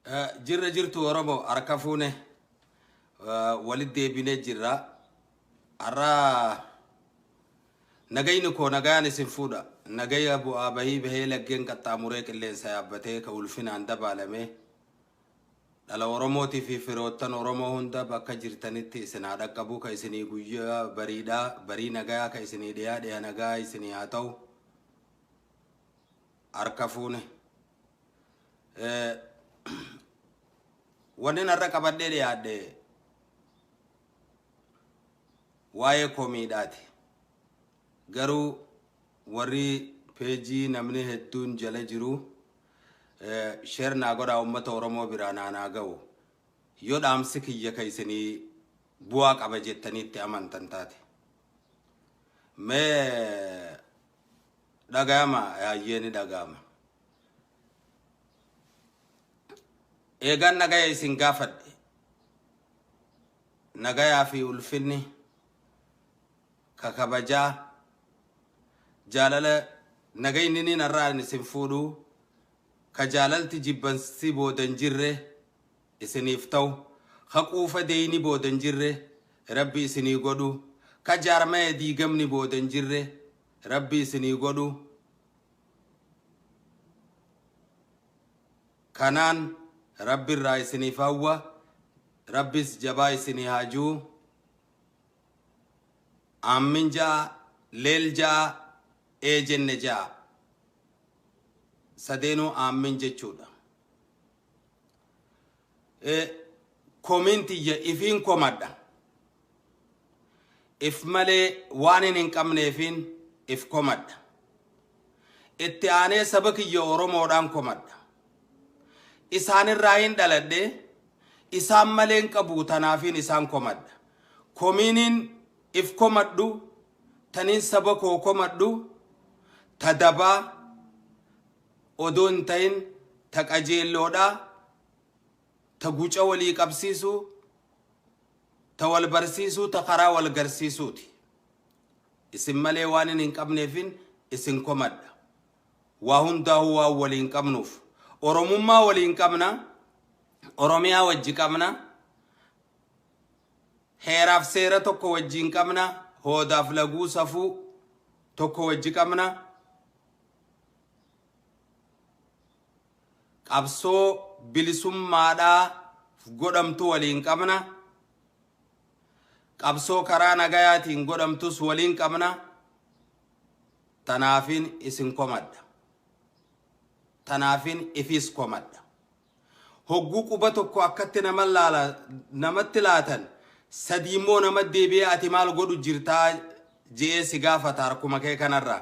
Jirra jirtu Oromoo, harka fuune, walitti deebinee jirra. Har'a nagayni koo nagayaan isin fuudha. Nagaya bu'aa bahii bahee, laggeen qaxxaamuree, qilleensa yaabbatee, ka ulfinaan dabaalame dhala Oromootii fi firoottan Oromoo hunda bakka jirtanitti isin haa dhaqqabu. Ka isinii guyyaa bariidhaa barii nagayaa, ka isinii dhiyaa dhiya nagaa isinii haa ta'u. Harka fuune. Wanni narra qabadhee dhiyaadhe waa'ee komiidhaati. Garuu warri peejii namni hedduun jala jiru share naa godhaa, uummata Oromoo biraa naanaa ga'u. Yoo dhaamsi kiyya ka isinii bu'aa qaba jettanii itti amantan taate. Mee dhaga'ama, yaayyee ni dhaga'ama. Eegaan nagaya isin gaafadhe. Nagayaa fi ulfinni ka kabajaa jaalala nagayni ni narraan isin fuudhu, ka jaalalti jibbansi boodan jirre isiniif ta'u, ka quufa deeyni boodan jirre Rabbi isinii godhu, ka jaarmaya diigamni boodan jirre Rabbi isinii godhu. Kanaan Rabbi irraa isiniif hawwa. Rabbis jabaa isinii haa ji'u. Aammin ja'a, leel ja'a, ee jenne ja'a. Sadeenuu aammin jechuudha. Komiin tiyya ifiin komadha. If malee waan hin qabneefiin if komadha. Itti aanee saba kiyya Oromoodhaan komadha. Isaanirraa hin dhaladhe, isaan malee hin qabu, tanaafiin isaan komadha. Komiiniin if komadhu, taniin saba koo komadhu, ta dabaa odoo hin ta'in ta qajeelloodhaa, ta guca walii qabsiisuu, ta wal barsiisuu, ta karaa wal garsiisuuti. Isin malee waan hin qabneefin isin komadha. Waa hundaa'uu waan waliin qabnuuf. Oromummaa waliin qabna. Oromiyaa wajji qabna. Heeraaf seera tokko wajjiin qabna. Hoodaaf laguu safuu tokko wajji qabna. Qabsoo bilisummaadhaa godhamtu waliin qabna. Qabsoo karaa nagayaatiin godhamtus waliin qabna. Tanaafin isin komadha. Tanaafin ifis komadha. Hogguu quba tokko akkatti nama laala namatti laatan, sadii immoo nama deebi'ee ati maal godhu jirtaa je'ee si gaafata harkuma kee kanarraa.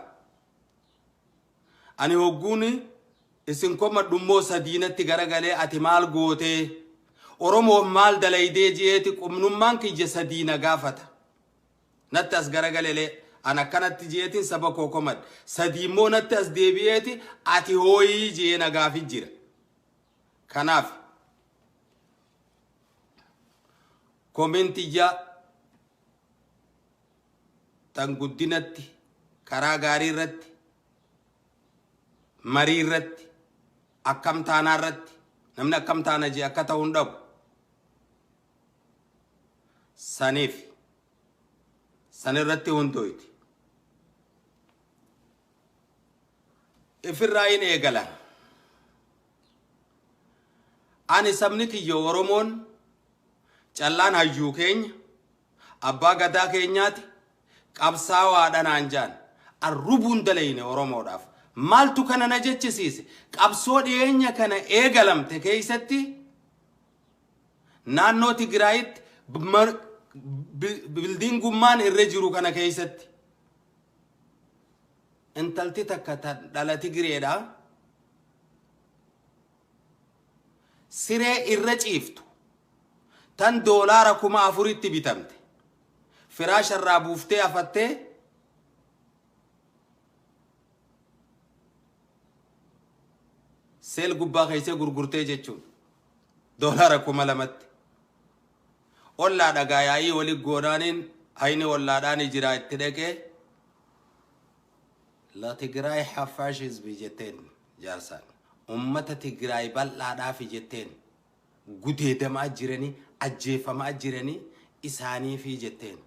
Ani hogguun isin komadhu immoo sadiinatti garagalee ati maal gootee, Oromoof maal dalaydee je'eeti qubnummaan kiyya sadii na gaafata. Natti as garagalelee an akkanatti je'eetiin saba koo komadha. Sadii immoo natti as deebi'eeti ati hooyii je'ee na gaafi jira. Kanaaf komiin tiyya tan guddinatti, karaa gaarii irratti, marii irratti, akkam taanaa irratti, namni akkam taana jee akka ta'u hin dhabu. Saniif san irratti hundooyti. Ifirraa hin eegala. Ani sabni kiyya Oromoon callaan hayyuu keenya, abbaa gadaa keenyaati, qabsaawaadha naan jaan. Arrubuun dalayne Oromoodhaaf. Maaltu kana na jechisiise? Qabsoo dhiyeenya kana eegalamte keessatti naannoo Tigraayitti bildiingummaan irra jiru kana keessatti intalti takka ta dhala Tigreedha siree irra ciiftu tan doolaara 4000tti bitamte firaasha irraa buuftee afattee seel gubbaa keessee gurgurtee jechuun doolaara 2000tti. Ollaa dhagaa yaa'ii wali goonaaniin hayni ollaadhaan jira itti dhaqee la Tigraay haffaash hizbi jetteen, jaarsaan ummata Tigraay bal'aadhaafi jetteen. Gudeedamaa jiranii, ajjeefamaa jiranii isaaniifi jetteen.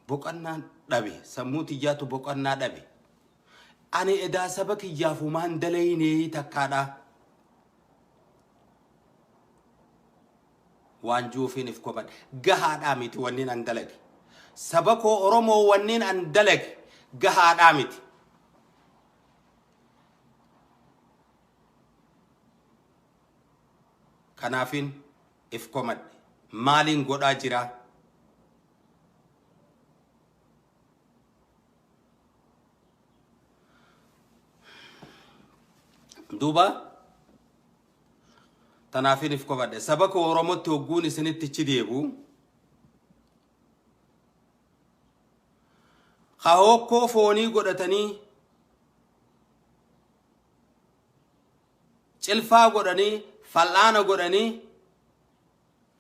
Boqonnaan dhabe, sammuu tiyyaatu boqonnaa dhabe. Ani edaa saba kiyyaaf humaan dalaynee takkaadha. Waan juufiin if komadhe. Gahaadhaa miti wanniin an dalage. Saba koo Oromoo wanniin an dalage gahaadhaa miti. Kanaafin if komadhe. Maaliin godhaa jira? Duuba tanaafin if komadhe. Saba koo Oromootti hogguun isinitti ichi deebu. Ka hokkoo foonii godhatanii, cilfaa godhanii, fal'aana godhanii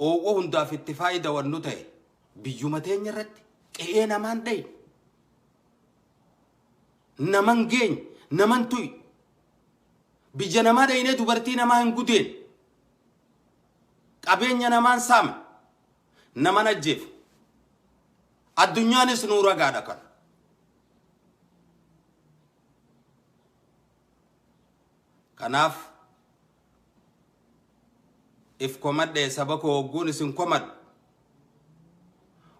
oowwa hundaaf itti faayidawannu ta'e, biyyuma teenya irratti qe'ee namaan dhayi, naman geenye, naman tuyi, biyya namaa dhayinee dubartii namaa hin gudeen, qabeenya namaan saamne, naman ajjeefu. Addunyaanis nuu ragaadha kana. Kanaaf if komadhee saba koo hogguun isin komadhu,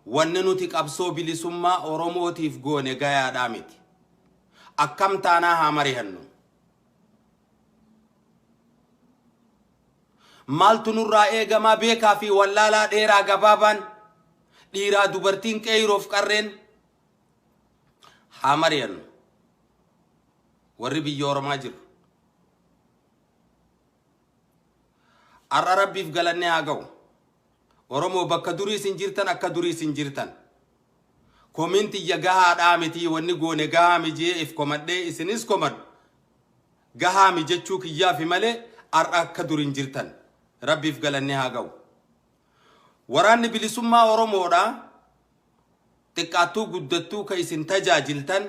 wanni nuti qabsoo bilisummaa Oromootiif goone gayaadhaa miti. Akkam taanaa haa marihannu. Maaltu nurraa eegamaa? Beekaa fi wallaalaa, dheeraa gabaabaan, dhiiraa dubartiin, qeeyroof qarreen haa mari'annu. Warri biyya Oromaa jiru. Har'a Rabbiif galannee haa ga'u. Oromoo, bakka durii isin jirtan akka durii isin jirtan. Komiin tiyya gahaadhaa miti, wanni goone gahaa mijee if komadhee isinis komadhu. Gahaa mi jechuu kiyyaafi malee har'a akka duriin jirtan. Rabbiif galannee haa ga'u. Waraanni bilisummaa Oromoodha. Xiqqaattuu guddattuu ka isin tajaajiltan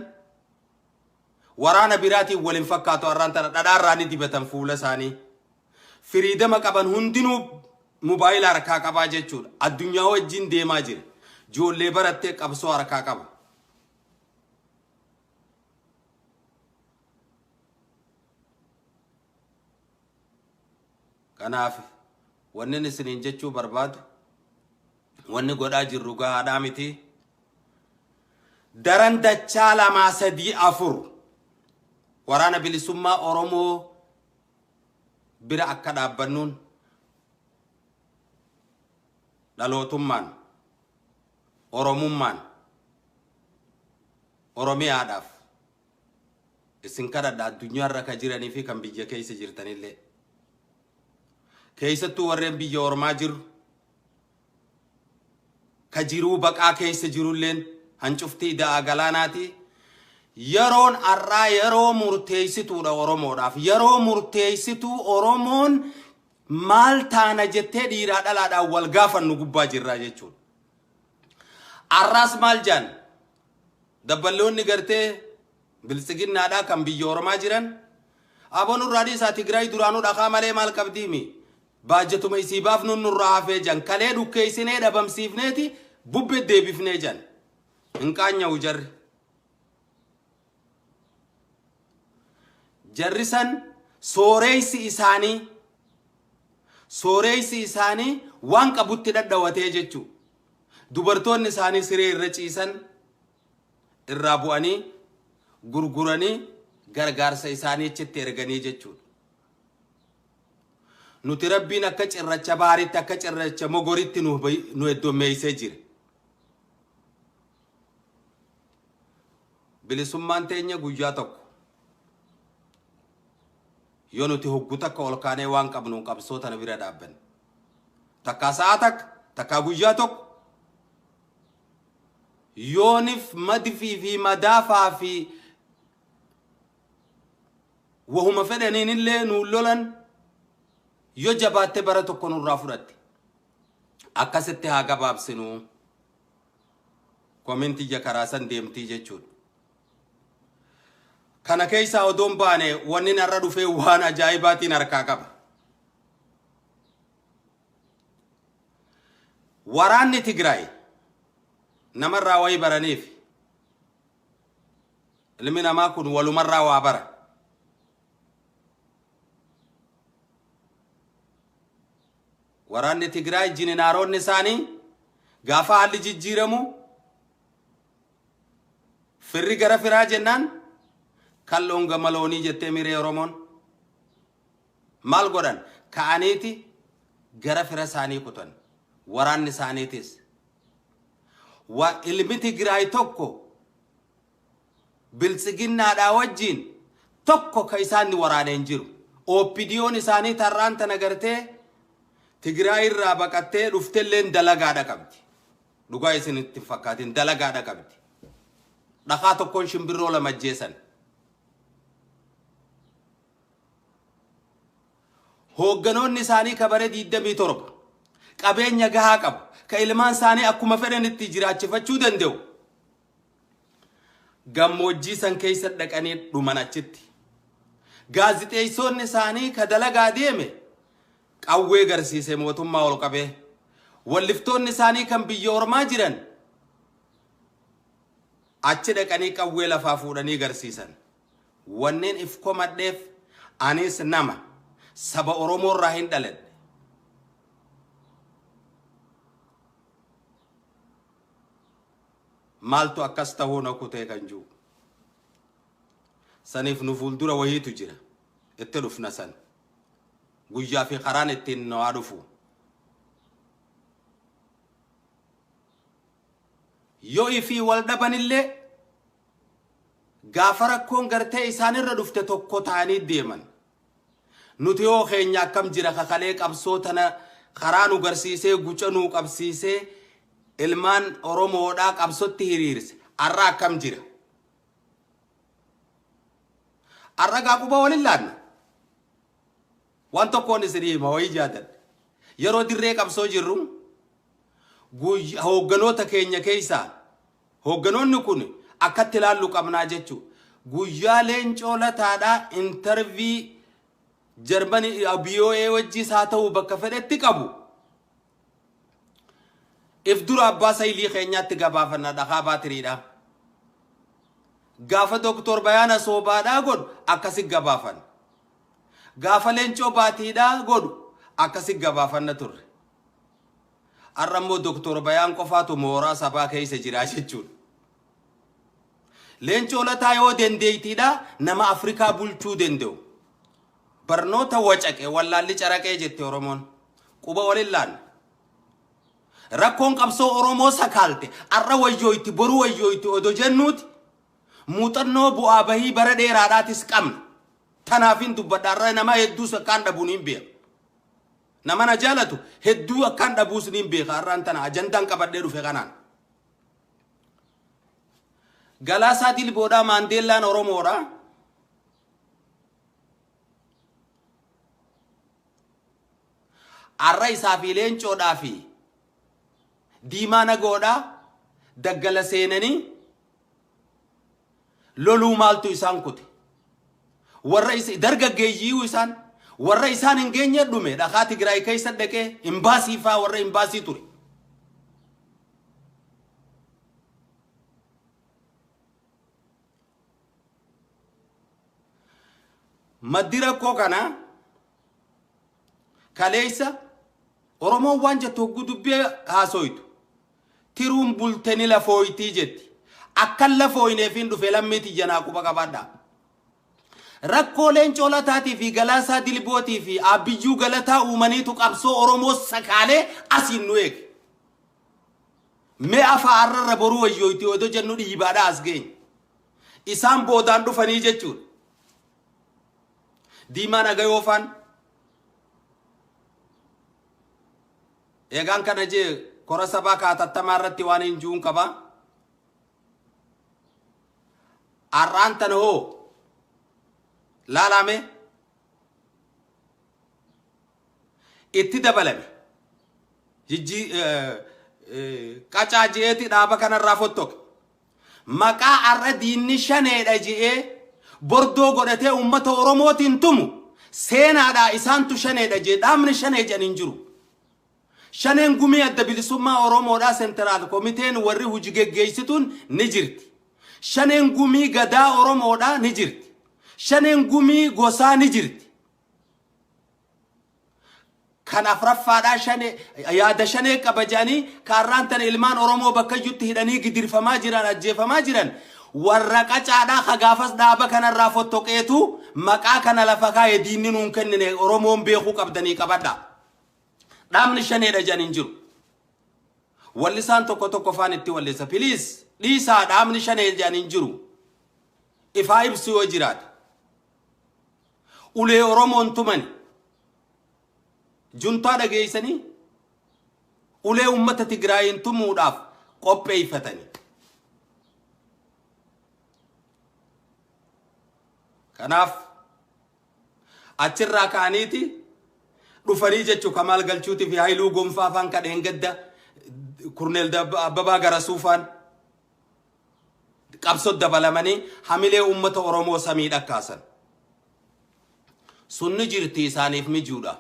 waraana biraatiin wal hin fakkaatu. Har'aan tana dhadhaarraa ni dibatan fuula isaanii. Freedom qaban, hundinuu mobaayila harkaa qabaa jechuudha. Addunyaa wajjin deemaa jira. Ijoollee barattee qabsoo harkaa qaba. Kanaaf wanni isiniin jechuu barbaadu, wanni godhaa jirru gahaadhaa miti. Daran dachaa lamaa, sadii, afur waraana bilisummaa Oromoo bira akka dhaabbannuun dhalootummaan, Oromummaan, Oromiyaadhaaf isin kadhadha, addunyaarra ka jiranii fi kan biyya keessa jirtanillee. Keessattuu warreen biyya ormaa jiru, ka jiruu baqaa keessa jirulleen, hancuftii da'aa galaanaati. Yeroon har'aa yeroo murteessituudha Oromoodhaaf. Yeroo murteessituu Oromoon maal taana jettee dhiiraa dhalaadhaan wal gaafannu gubbaa jirraa jechuudha. Har'aas maal jaan? Dabballoonni gartee biltsiginnaadhaa kan biyya Oromaa jiran, "Aboon nurraa dhiisaa, Tigraay duraanuu dhakaa malee maal qabdiimi? Baajatuma isii baafnu nurraa hafee," jan. Kalee dhukkeessinee dhabamsiifneeti bubbee deebifnee jan. Hin qaanya'u jarri. Jarri san sooreessi isaanii waan qabutti dhadhawatee jechuu. Dubartoonni isaanii siree irra ciisan irraa bu'anii gurguranii gargaarsa isaanii achitti erganii jechuudha. Nuti Rabbiin akka cirracha baaritti, akka cirracha mogoritti nu heddummeessee jira. Bilisummaan teenya guyyaa tokko yoo nuti hoggu takka ol kaanee waan qabnu qabsoo tana bira dhaabbanne. Takkaa sa'a takka, takkaa guyyaa tokko. Yoonif madfii fi madaafaa fi wahuma fedhaniin illee nuun lolan, yoo jabaatte bara tokko nurraa fudhatte. Akkasitti haa gabaabsinuu. Komentiyya karaa san deemtii jechuudha. Kana keessaa odoon baane, wanni narra dhufee waan ajaa'ibaatiin harkaa qaba. Waraanni Tigraay namarraa wayii baraniif, ilmi namaa kun walumarraa waa bara. Waraanni Tigraay jininaaroonni isaanii gaafa haalli jijjiiramu firri gara firaa jennaan, kalloon gama loonii jettee miree Oromoon. Maal godhan? Ka'aniiti gara fira isaanii kutan. Waraanni isaaniitis. Wa ilmi Tigraay tokko biltsiginnaadhaa wajjiin tokko ka isaan waraane hin jiru. OPDOn isaanii tarraan tana gartee Tigraay irraa baqattee dhuftelleen dalagaadha qabdi. Dhugaa isinitti hin fakkaatin, dalagaadha qabdi. Dhakaa tokkoon shimbirroo lama ajjeesan. Hoogganoonni isaanii kabare 27 qabeenya gahaa qabu. Ka ilmaan isaanii akkuma fedhanitti jiraachifachuu danda'u. Gammoojjii san keessa dhaqanii dhuman achitti. Gaazixeessoonni isaanii ka dalagaa deeme qawwee garsiise mootummaa ol qabee. Walliftoonni isaanii kan biyya ormaa jiran achi dhaqanii qawwee lafaa fuudhanii garsiisan. Wanneen if komadheef, anis nama saba Oromoo irraa hin dhaladhe. Maaltu akkas tahuu na kutee kan jiru. Saniif nu fuuldura wahiitu jira. Itti dhufna san. Guyyaa fi karaan ittiin nu haa dhufu. Yoo ifii wal dhabanillee gaafa rakkoon gartee isaanirra dhufte tokko ta'anii deeman. Nuti yoo keenya akkam jira? Kakalee qabsoo tana karaa nu garsiisee, guca nuu qabsiisee, ilmaan Oromoodhaa qabsotti hiriirse arra akkam jira? Arra gaa quba walin laanna. Waan tokkoon isinii hima, wayii jaadadhe. Yeroo dirree qabsoo jirru hoogganoota keenya keessaa hoogganoonni kun akkatti ilaallu qabnaa jechuu. Guyyaa Leencoo Lataadhaa interview Jarmanii VOA wajjiis haa ta'u bakka fedhetti qabu. If dura abbaa saayilii keenyaatti gabaafanna dhakaa baatiriidha. Gaafa Doktor Bayaana Soobaadhaa godhu akkasi gabaafan. Gaafa Leencoo Baatiidhaa godhu akkasi gabaafanna turre. Har'a immoo Doktor Bayaan qofaatu mooraa sabaa keessa jira jechuudha. Leencoo Lataa yoo dandeettiidha nama Afrikaa bulchuu danda'u. Barnoota wacaqe wallaalli caraqee jette Oromoon. Quba walin laanna. Rakkoon qabsoo Oromoo sakaalte har'a wayyooyti, boru wayyooyti odoo jennuuti, muuxannoo bu'aa bahii bara dheeraadhaatis qabna. Tanaafin dubbadha, har'a nama hedduus akkaan dhabuun hin beeka. Nama na jaalatu hedduu akkaan dhabuus ni beeka. Har'aan tana ajandaan qabadhee dhufe kanaan. Galaasaa Dilboodhaa Maandeellaan Oromoodha. Har'a isaa fi Leencoodhaa fi Diimaa Nagoodhaa daggala seenanii loluu maaltu isaan kute? Warra dargaggeeyyiiyu isaan warra isaan hin geenye dhume, dhakaa Tigraay keessa dhaqee imbaasii faa warra imbaasii ture. Maddi rakkoo kanaa kaleessa Oromoon waan jettu hogguu dubbii haasoytu, tiruun bulteni lafooytii jetti. Akkan lafooyneefiin dhufe, lammii tiyyanaa quba qabaadhaa. Rakkoo Leencoo Lataatii fi Galaasaa Dilbootii fi Aabbiyyuu Galataa uumaniitu qabsoo Oromoo sakaalee asiin nu eege. Mee afaa har'arra boruu wayyooyti odoo jennu dhiibaadhaa as geenye. Isaan boodaan dhufanii jechuudha. Diimaa Nagayoo faan eegaan kana jee kora sabaa kaatattamaa irratti waan hin juun qaba. Har'aan tana hoo laalame itti dabalame jijji qacaa je'eeti dhaaba kanarraa fottoqe. Maqaa har'a diinni shaneedha je'ee bordoo godhatee uummata Oromootiin tumu seenaadhaa isaantu shaneedha jee, dhaabni shanee jedhan hin jiru. Shaneen gumii adda bilisummaa Oromoodhaa central komiteen warri hojii geggeessituun ni jirti. Shaneen gumii gadaa Oromoodhaa ni jirti. Shaneen gumii gosaa ni jirti. Kan afraffaadhaa shanee yaada shanee qaba jedhanii kaarraan tana ilmaan Oromoo bakka iyyutti hidhanii gidirfamaa jiran, ajjeefamaa jiran, warra qacaadhaa ka gaafas dhaaba kanarraa fottoqeetu maqaa kana lafa kaa'e. Diinni nuun kennine, Oromoon beekuu qabdanii qabadha. Dhaabni shaneedha jedhan hin jiru. Wallisaan tokko tokko faan itti wallisa. Please dhiisaa, dhaabni shanee jedhan hin jiru. Ifaa ibsu yoo jiraate. Ulee Oromoon tumani. Juntaa dhageessanii ulee uummata Tigraayin tumuudhaaf qopheeffatani. Kanaaf achirraa ka'aniiti dhufanii jechuu Kamaal Galchuutii fi Haayiluu Gonfaa faan kadheen gadda Kurneel Abbabaa Garasuufaan qabsoo dabalamanii hamilee uummata Oromoo samii dhakkaasan. Sunni jirti, isaaniif mijuudha.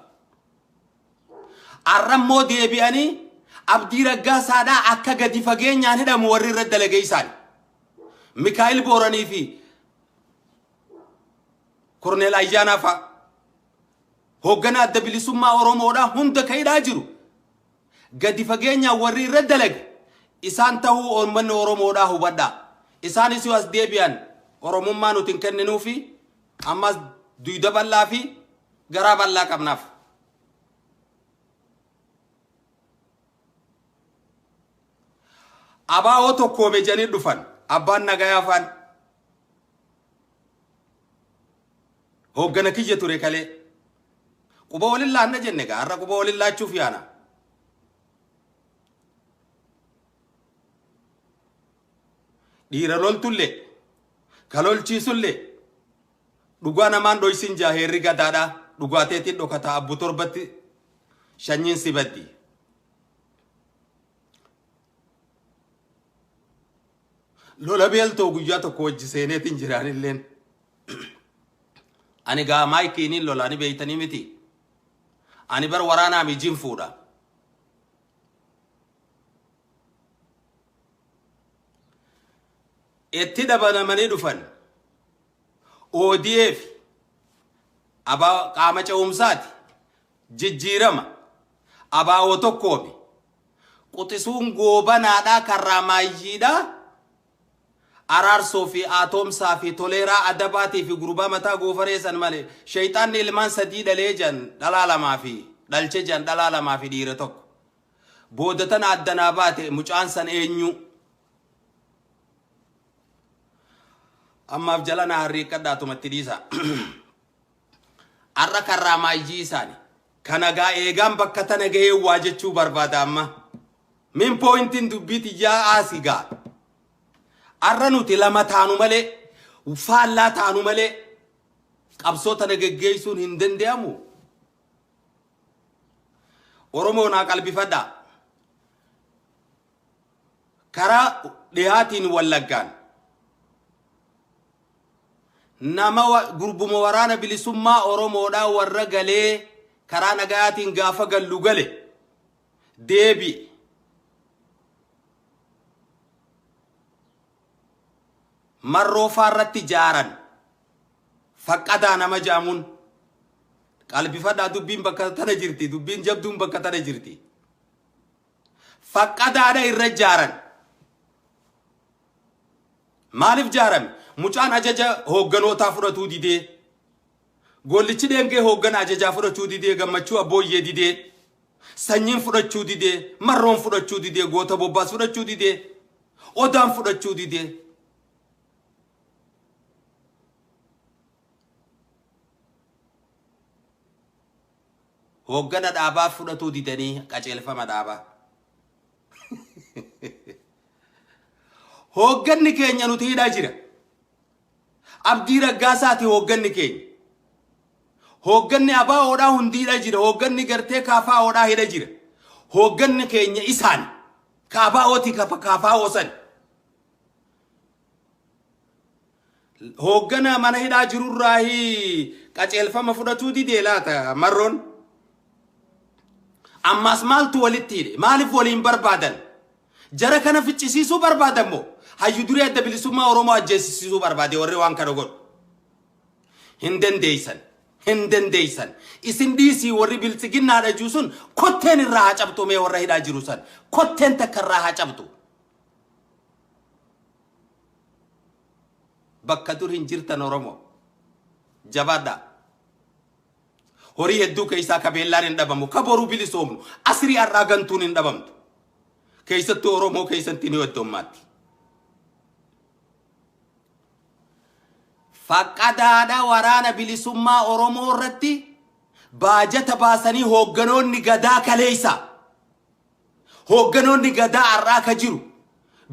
Arrammoo deebi'anii Abdii Raggaasaadhaa akka gadi fageenyaan hidhamu warri irra dalagee isaani. Mikaa'il Booranii fi Korneel Ayyaanaa fa'a. Hoogganaa adda bilisummaa Oromoodhaa hunda ka hidhaa jiru. Gadi fageenyaan warri irra dalage isaan tahuu uummanni Oromoodhaa hubadhaa. Isaanis yoo as deebi'an Oromummaa nuti hin kenninuufi, ammas duyda bal'aa fi garaa bal'aa qabnaaf. Abaa'oo tokkoome jedhanii dhufan abbaan nagayaa faan. Hooggana kiyya ture kalee. Quba walin laanna jenne gaa, har'a quba walin laachuuf yaana. Dhiira loltullee ka lolchiisullee dhugaa namaan dhoysin jaa, heerri gadaadhaa dhugaateetiin dhokataa abbu torbatti shanyiin si baddi. Lola beeltoo guyyaa tokko wajji seeneetiin jiraanilleen. Ani gaa maayikiiniin lola ni beeytanii miti. Ani bar waraanaa mijiin fuudha. Itti dabalamanii dhufan. ODF abaa qaama ce'umsaati. Jijjiirama. Abaa'oo tokkoomi. Quxisuun goobanaadhaa karraa maayyiidhaa. Araarsoo fi Atoomsaa fi Toleeraa Adabaatii fi gurbaa mataa goofaree san malee sheeyxaanni ilmaan sadii dhalee jan, dhalaa lamaa fi dhalche jan, dhalaa lamaa fi dhiira tokko. Booda tana addanaa baate mucaan san eenyu? Ammaaf jala na harriiqqadhaatumatti dhiisa. Har'a karraa maayyii isaani. Kana gaa eegaan bakka tana gahee waa jechuu barbaada amma. Min pointiin dubbii tiyyaa asii gaa. Har'a nuti lama taanu malee, faallaa taanu malee, qabsoo tana geggeessuun hin danda'amu. Oromoo naa qalbifadhaa. Karaa dhihaatiin Wallaggaan nama gurbuma waraana bilisummaa Oromoodhaa warra galee karaa nagayaatiin gaafa gallu gale deebi. Marroo faarratti jaaran faqqadaa nama jaamuun qalbifadhaa, dubbiin bakka tana jirti, dubbiin jabduun bakka tana jirti. Faqqadaadha irra jaaran. Maaliif jaarame? Mucaan ajaja hoogganootaa fudhatuu didee. Gollichi dheengee hooggana ajajaa fudhachuu didee, gammachuu abbooyyee didee. Sanyiin fudhachuu didee, marroon fudhachuu didee, goota bobbaas fudhachuu didee, odaan fudhachuu didee. Hooggana dhaabaa fudhatuu didanii qajeelfama dhaabaa. Hoogganni keenya nuti hidhaa jira. Abdii Raggaasaati hoogganni keenya. Hoogganni ABOdhaa hundi hidhaa jira. Hoogganni gartee KFOdhaa hidha jira. Hoogganni keenya isaan. Ka ABOti ka KFO san. Hooggana mana hidhaa jirurraahi qajeelfama fudhatuu didee laata marroon. Ammaas maaltu walitti hidhe? Maaliif waliin barbaadan? Jara kana ficcisiisuu barbaadan moo? Hayyu duree Adda Bilisummaa Oromoo ajjeesisiisuu barbaade warri waan kana godhu. Hin dandeeysan. Hin dandeeysan. Isin dhiisii, warri biltsiginnaadha jiru sun kotteen irraa haa cabxu, mee warra hidhaa jiru san. Kotteen takka irraa haa cabxu. Bakka dur hin jirtan, Oromoo. Jabaadhaa. Horii hedduu keessaa kabeellaan hin dhabamu. Ka boruu bilisoomnu. Asrii har'aa gantuun hin dhabamtu. Keessattuu Oromoo keessatti ni heddommaatti. Faqqadaadha, waraana bilisummaa Oromoo irratti baajata baasanii hoogganoonni gadaa kaleessa. Hoogganoonni gadaa har'aa ka jiru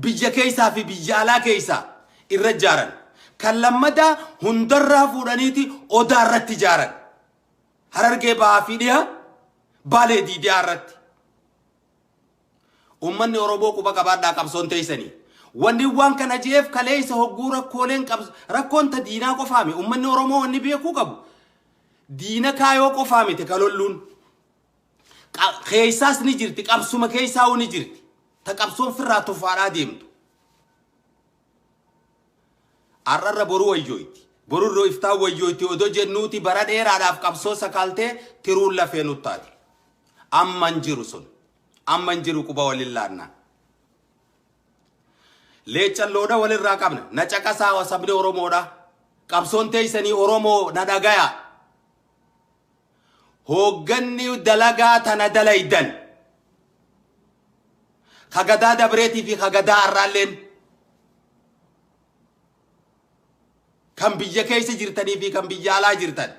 biyya keessaa fi biyya alaa keessaa irra ijaaran. Kan lammadaa hundarraa fuudhaniiti Odaa irratti ijaaran. Harargee Bahaa fi Dhiha, Baalee Diidiyaa irratti. Uummanni Oromoo quba qabaadhaa, qabsoon teessanii. Wanni waan kana je'eef, kaleessa hogguu rakkooleen rakkoon ta diinaa qofaami. Uummanni Oromoo wanni beekuu qabu. Diina kaayoo qofaa miti kalolluun. Keessaas ni jirti, qabsuma keessaa ni jirti. Ta qabsoon firraa tufaadhaa deemtu. Har'arra boruu wayyooyti. Borurroo iftaan wayyooyti odoo jennuuti bara dheeraadhaaf qabsoo sakaaltee tiruun lafee nuttaati. Amma hin jiru sun. Amma hin jiru, quba waliin laannaa. Leeccalloodha walirraa qabna. Na caqasaa, sabni Oromoodha. Qabsoon teessanii Oromoo na dhagaya. Hoogganni dalagaa tana dalaydan. Kagadaa dabreetii fi kagadaa har'aalleen. Kan biyya keessa jirtanii fi kan biyya alaa jirtan.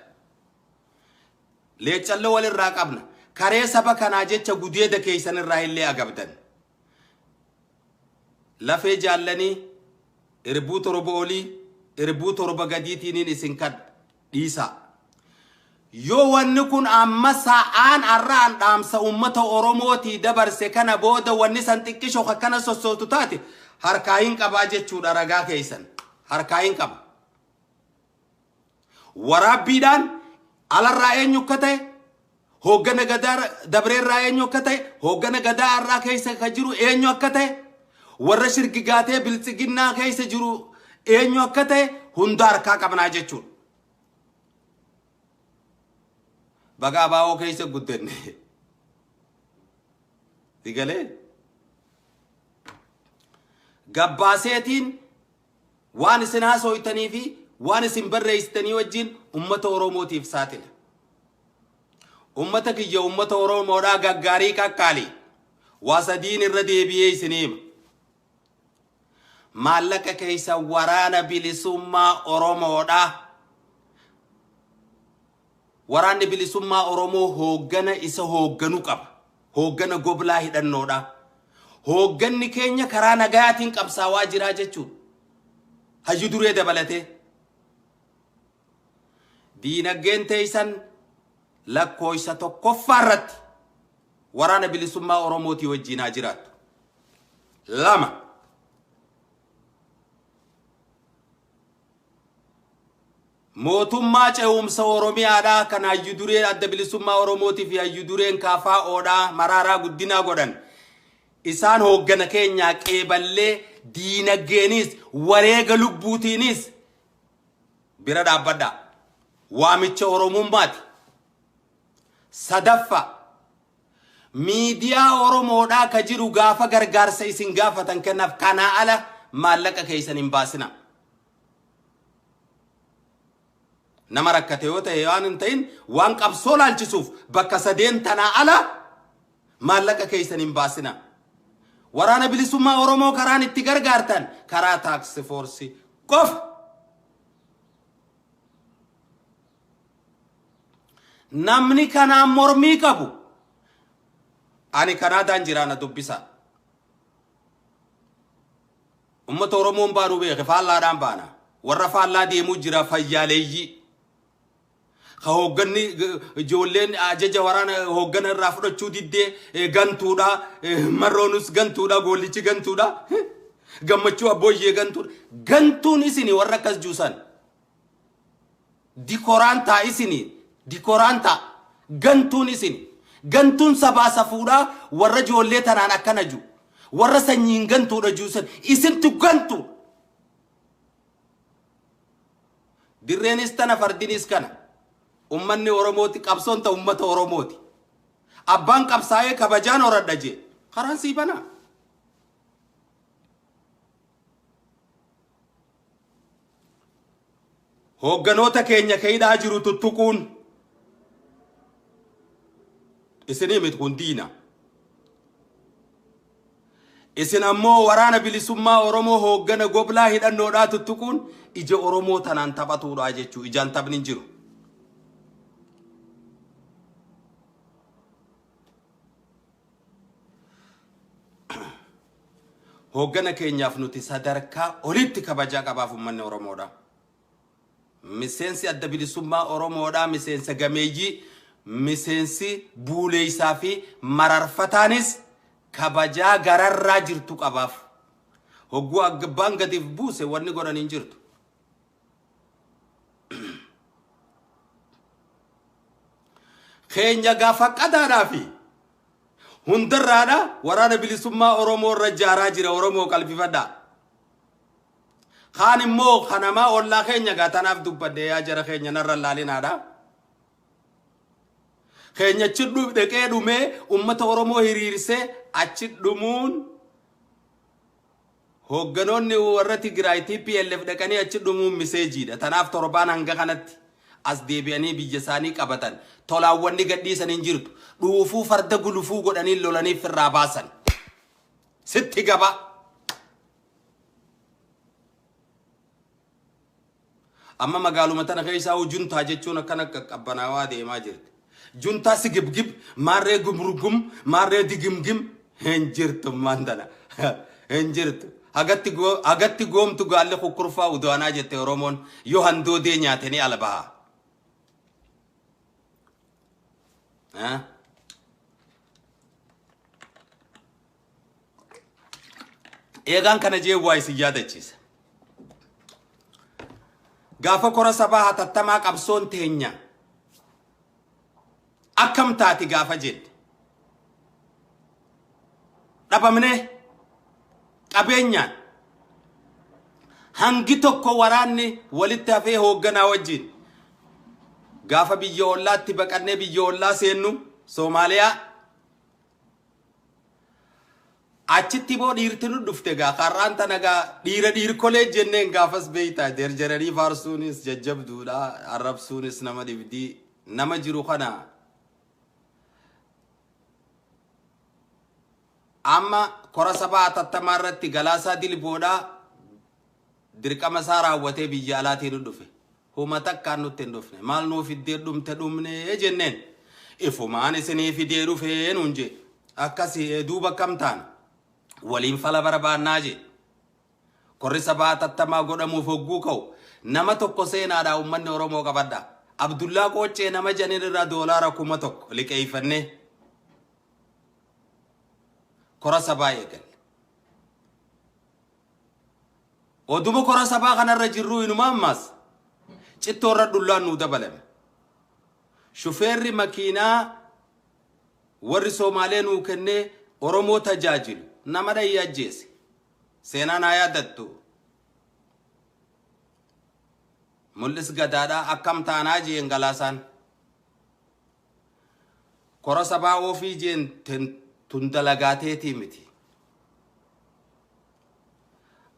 Leeccalloo walirraa qabna. Karee saba kanaa jecha gudeeda keessan irraa illee agabdan. Lafee jaallanii irbuu 7 olii irbuu 7 gadiitiiniin isin kadha, dhiisaa. Yoo wanni kun amma sa'aan har'aan dhaamsa uummata Oromootii dabarse kana booda wanni san xiqqisho akkana sossootu taate, harkaa hin qabaa jechuudha ragaa keessan. Harkaa hin qaba. Waraabbiidhaan alarraa eenyu akka ta'e, hooggana gadaa dabreerraa eenyu akka ta'e, hooggana gadaa har'aa keessa ka jiru eenyu akka ta'e, warra shirgigaatee biltsiginnaa keessa jiru eenyu akka ta'e hunda harkaa qabnaa jechuudha. Baga abaa'oo keessa guddanne. Digalee. Gabbaaseetiin waan isin haasooytanii fi waan isin barreessitanii wajjin ummata Oromootiif saaxila. Ummata kiyya, ummata Oromoodhaa gaggaarii qaqqaali. Waa sadiin irra deebi'ee isinii hima. Maallaqa keessa waraana bilisummaa Oromoodhaa. Waraanni bilisummaa Oromoo hooggana isa hoogganuu qaba. Hooggana goblaa hidhannoodha. Hoogganni keenya karaa nagayaatiin qabsaawaa jiraa jechuudha. Hayyu duree dabalatee. Diinagdeen teessan lakkoofsa tokkoffaa irratti waraana bilisummaa Oromootii wajjin haa jiraattu. Lama. Mootummaa ce'umsa Oromiyaadhaa kan hayyu dureen Adda Bilisummaa Oromootii fi hayyu dureen KFOdhaa Maraaraa Guddinaa godhan. Isaan hooggana keenyaa qeeballee, diinagdeenis wareega lubbuutiinis bira dhaabbadhaa. Waamicha Oromummaati. Sadaffa, miidiyaa Oromoodhaa ka jiru gaafa gargaarsa isin gaafatan kennaaf, kanaa ala maallaqa keessan hin baasina. Nama rakkate yoo ta'e waan hin ta'in, waan qabsoo laalchisuuf bakka sadeen tanaa ala maallaqa keessan hin baasina. Waraana bilisummaa Oromoo karaan itti gargaartan karaa task force qofa. Namni kanaan mormii qabu, ani Kanaadaan jiraana, dubbisa. Uummata Oromoon baanuu beeke, faallaadhaan baana. Warra faallaa deemuu jira, fayyaaleeyyii. Ka hoogganni ijoolleen ajaja waraana hooggana irraa fudhachuu diddee gantuudha. Marroonus gantuudha. Goollichi gantuudha. Gammachuu abbooyyee gantuudha. Gantuun isini warra akkas juusan. Dikoraan taa isini. Dikoraan taa. Gantuun isini. Gantuun sabaa safuudhaa warra ijoollee tanaan akkana jiru. Warra sanyiin gantuudha jiru isintu gantu. Dirreenis tana fardinis kana. Ummanni Oromooti qabsoon ta ummata Oromooti. Abbaan qabsaa'ee kabajaan horadha jee. Karaan sii banaa. Hoogganoota keenya keeydaa jiru tuttuquun isinii miti kun diina. Isin ammoo waraana bilisummaa Oromoo hooggana goblaa hidhannoodhaa tuttuquun ija Oromoo tanaan taphatuudha jechuu ijaan taphni hin jiru. Hooggana keenyaaf nuti sadarkaa olitti kabajaa qabaaf uummanni Oromoodha. Miseensi adda bilisummaa Oromoodha. Miseensa gameeyyii, miseensi buuleessaa fi mararfataanis kabajaa gararraa jirtu qabaaf. Hogguu abbaan gadiif buuse wanni godhan hin jirtu. Keenya gaafa qadaadhaa fi hundarraadha waraana bilisummaa Oromoo irra jaaraa jira. Oromoo qalbifadhaa. Kaan immoo kanamaa ollaa keenya gaa tanaaf dubbadde yaa jara keenya narra laalinaadha. Keenya achi dhaqee dhumee uummata Oromoo hiriirsee achi dhumuun hoogganoonni warra Tigraay TPLF dhaqanii achi dhumuun miseejiidha. Tanaaf torbaan hanga kanatti as deebi'anii biyya isaanii qabatan. Tolaawwanni gadhiisan hin jirtu. Dhuufuu farda gulufuu godhanii lolanii firraa baasan. Sitti gaba. Amma magaaluma tana keessaa juntaa jechuun akkana qaqqabbanaawaa deemaa jirti. Juntaa sigibgib, maarree gumrugum, maarree digimgim hin jirtu ammaan tana. Hin jirtu. Hagatti goomtu gaalli kukkurfaa udaanaa jette Oromoon yoo handoodee nyaate ni ala baha. Eegaan kana jee waa isin yaadachiisa. Gaafa kora sabaa hatattamaa qabsoon teenya akkam taati gaafa jenne. Dhabamnee qabeenyaan hangi tokko waraanni walitti hafee hoogganaa wajjin gaafa biyya ollaatti baqannee biyya ollaa seennu Soomaaliyaa achitti boo dhiirti nu dhufte gaa karraan tana gaa dhiira dhiirkolee jenneen gaafas beeytaa jarjaranii faarsuunis jajjabduudha arrabsuunis nama dhibdii nama jiru kana amma kora sabaa hatattamaa irratti Galaasaa Dilboodhaa dirqama isaa raawwatee biyya alaatii nu dhufe. Huma takkaan nutti hin dhufne. Maal nuu fiddee dhumte dhumne jenneen. Ifumaan isinii fidee dhufee nuun jee. Akkasii duuba akkam taana. Waliin fala barbaannaa jee. Korri sabaa hatattamaa godhamuuf hogguu ka'u nama tokko seenaadhaa uummanni Oromoo qabadha. Abdullaa Qooccee nama janin irraa $1,000 liqeeffannee kora sabaa eegalle. Oduma kora sabaa kanarra jirru inuma ammas cittoo irra dhullaan nuu dabalame. Shufeerri makiinaa warri Soomaalee nuu kennee Oromoo tajaajilu nama dhayee ajjeese. Seenaan haa yaadattu. Mul'is gadaadhaa akkam taanaa jeen Galaasaan. Kora sabaa ofii jeen tun dalagaateetii miti.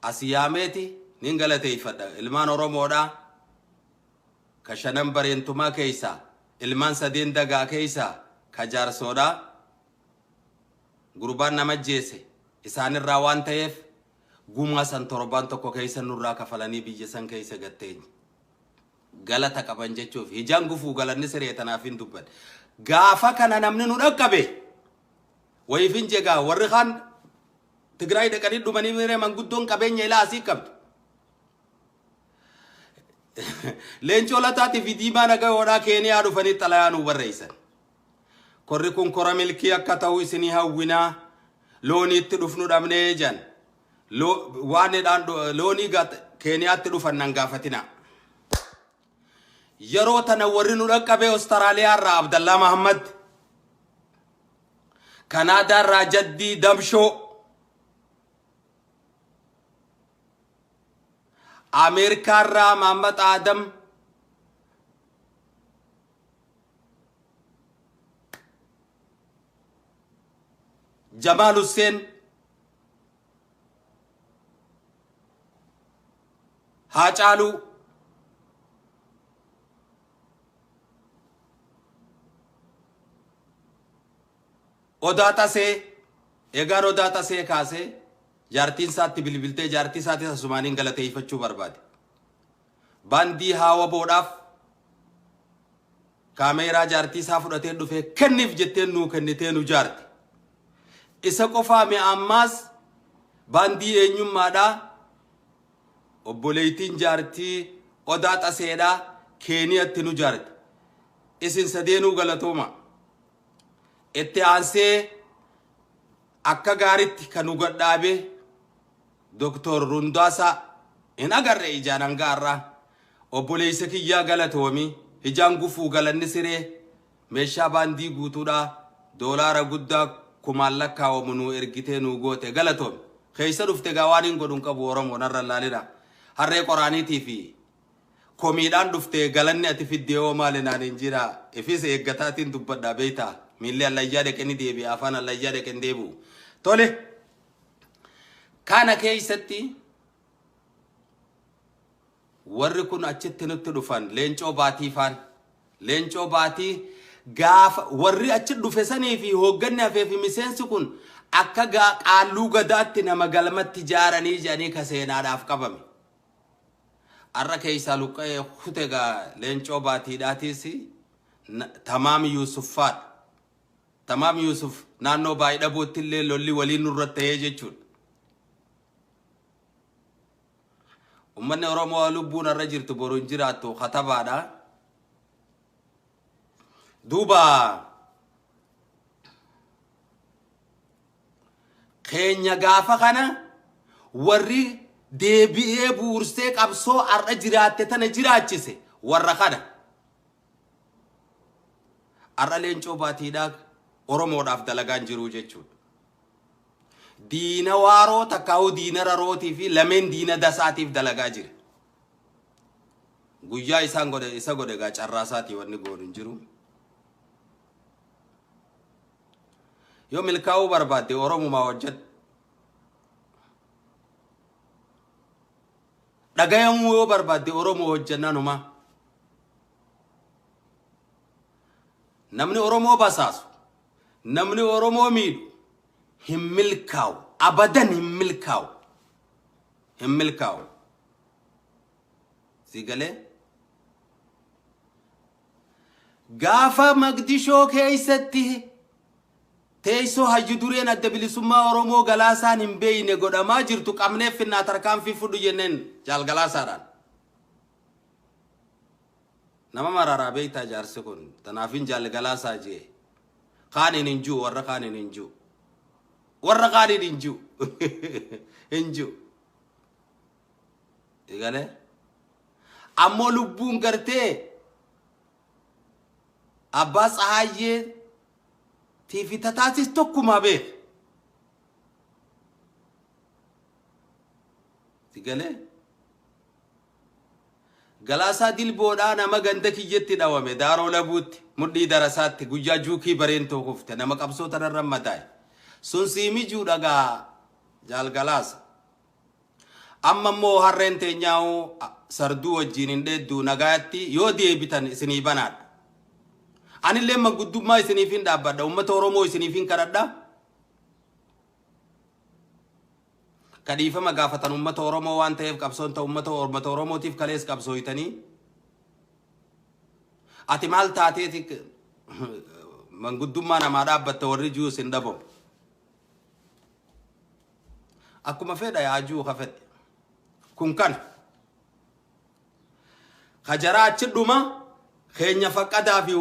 As yaameeti nin galateeffadha. Ilmaan Oromoodhaa ka shanan bareentumaa keessaa ilmaan sadeen dagaa keessaa ka jaarsoodhaa gurbaan nama ajjeese isaanirraa waan ta'eef gumaa san torbaan tokko keessa nurraa kafalanii biyya san keessa gatteenye. Galata qaban jechuuf hijaan gufuu galanni siree tanaaf hin dubbadhe. Gaafa kana namni nu dhaqqabe wayiif hin jegaa warri kaan Tigraay dhaqanii dhumanii miree manguddoon qabeenya ilaa asii qabdu. Leencoo Lataatii fi Diimaa Nagayoodhaa Keeniyaa dhufanii xalayaa nu barreessan. Korri kun kora milkii akka ta'u isinii hawwinaa looniitti dhufnu dhabnee jan. Waan loonii Keeniyaatti dhufan nan gaafatina. Yeroo tana warri nu dhaqqabe Awustiraaliyaa irraa Abdallaa Mahammad Kanaadaarraa Jaddii Damshoo, Ameerikaarraa Mahammad Aadam, Jamaal Husseen, Haacaaluu, Odaa Xasee, egaan Odaa Xasee kaasee jaartiin isaatti bilbiltee jaartii isaatis asumaaniin galateeffachuu barbaade. Baandii haawaboodhaaf kaameeraa jaartii isaa fudhatee dhufee kenniif jettee nuu kennitee nu jaarte. Isa qofaa mi'a ammaas baandii eenyummaadhaa obboleeytiin jaartii Odaa Xaseedhaa Keeniyatti nu jaarte. Isin sadeenuu galatooma. Itti aansee akka gaaritti kan nu gadhaabe Doktor Rundaasaa hin agarre ijaan hanga har'aa. Obboleessa kiyyaa galatoomi. Ijaan gufuu galanni siree meeshaa baandii guutuudhaa doolaara guddaa kumaan lakkaawamu nuu ergitee nuu goote galatoomi. Keessa dhufte gaa waan hin godhu hin qabu Oromoo narra hin laalina. Harree qoraaniitii fi komiidhaan dhufte galanni ati fidde hoo maali naan hin jira. Ifis eeggataatiin dubbadha beektaa. Miilli allayyaa dhaqe ni deebi'a, afaan allayyaa dhaqe hin deebi'u. Tole. Kana keessatti warri kun achitti nutti dhufan Leencoo Baatii faan. Leencoo Baatii gaafa warri achi dhufe sanii fi hoogganni hafee fi miseensi kun akka qaalluu gadaatti nama galmatti jaaranii jedhanii ka seenaadhaaf qabame. Har'a keessaa luqqa'ee kute gaa Leencoo Baatiidhaatiis Tamaam Yuusuf faadha. Tamaam Yuusuf naannoo Baayidhabootti illee lolli waliin nurra ta'ee jechuudha. Uummanni Oromoo lubbuun har'a jirtu boru hin jiraattu katabaadha. Duuba keenya gaafa kana warri deebi'ee buursee qabsoo har'a jiraatte tana jiraachise warra kana. Har'a Leencoo Baatiidhaa Oromoodhaaf dalagaan jiruu jechuudha. Diina waaroo takkaa'uu diina rarootii fi lameen diina dasaatiif dalagaa jira. Guyyaa isaan godhe isa godhe egaa carraasaatii wanni goonu hin jiru. Yoo milkaa'uu barbaadde Oromumaa hojjedhu. Dhagayamuu yoo barbaadde Oromoo hojjennanumaa. Namni Oromoo basaasu, namni Oromoo miidhu hin milkaa'u. Abadan hin milkaa'u. Hin milkaa'u. Si galee? Gaafa Magdishoo keessatti teessoo hayyu dureen Adda Bilisummaa Oromoo Galaasaan hin beeyne godhamaa jirtu qabneef finnaa tarkaanfii fudhu jenneen Jaal Galaasaadhaan. Nama mararaa beektaa jaarsi kun tanaafin Jaal Galaasaa jee. Kaaniin hin jiru, warra kaaniin hin jiru. Warra kaaniin hin jiru. Hin jiru. Egalee? Ammoo lubbuun gartee abbaa Tsahaayyee tiifi tataatis tokkumaa beeka. Si galee? Galaasaa Dilboodhaa nama ganda kiyyatti dhawame Daaroo Labuutti mudhii darasaatti guyyaa juukii bareentoo kufte nama qabsoo tanarra madaa'e. Sun sii mijuu dhagaa Jaal Galaasa. Amma immoo harreen teenyaa'uu sarduu wajjiin hin dheedduu nagaatti yoo deebitan isinii banaadha. Anillee manguddummaa isiniifin dhaabbadha. Uummata Oromoo isiniifin kadhadha. Ka dhiifama gaafatan uummata Oromoo waan ta'eef qabsoon ta'u uummata Oromootiif kalees qabsooytanii. Ati maal taateeti manguddummaa namaa dhaabbatta warri juus hin dhabamu. Akkuma fedha yaa juu ka fedhe. Kun kana. Ka jaraa achi dhuma keenya faqqadaa fi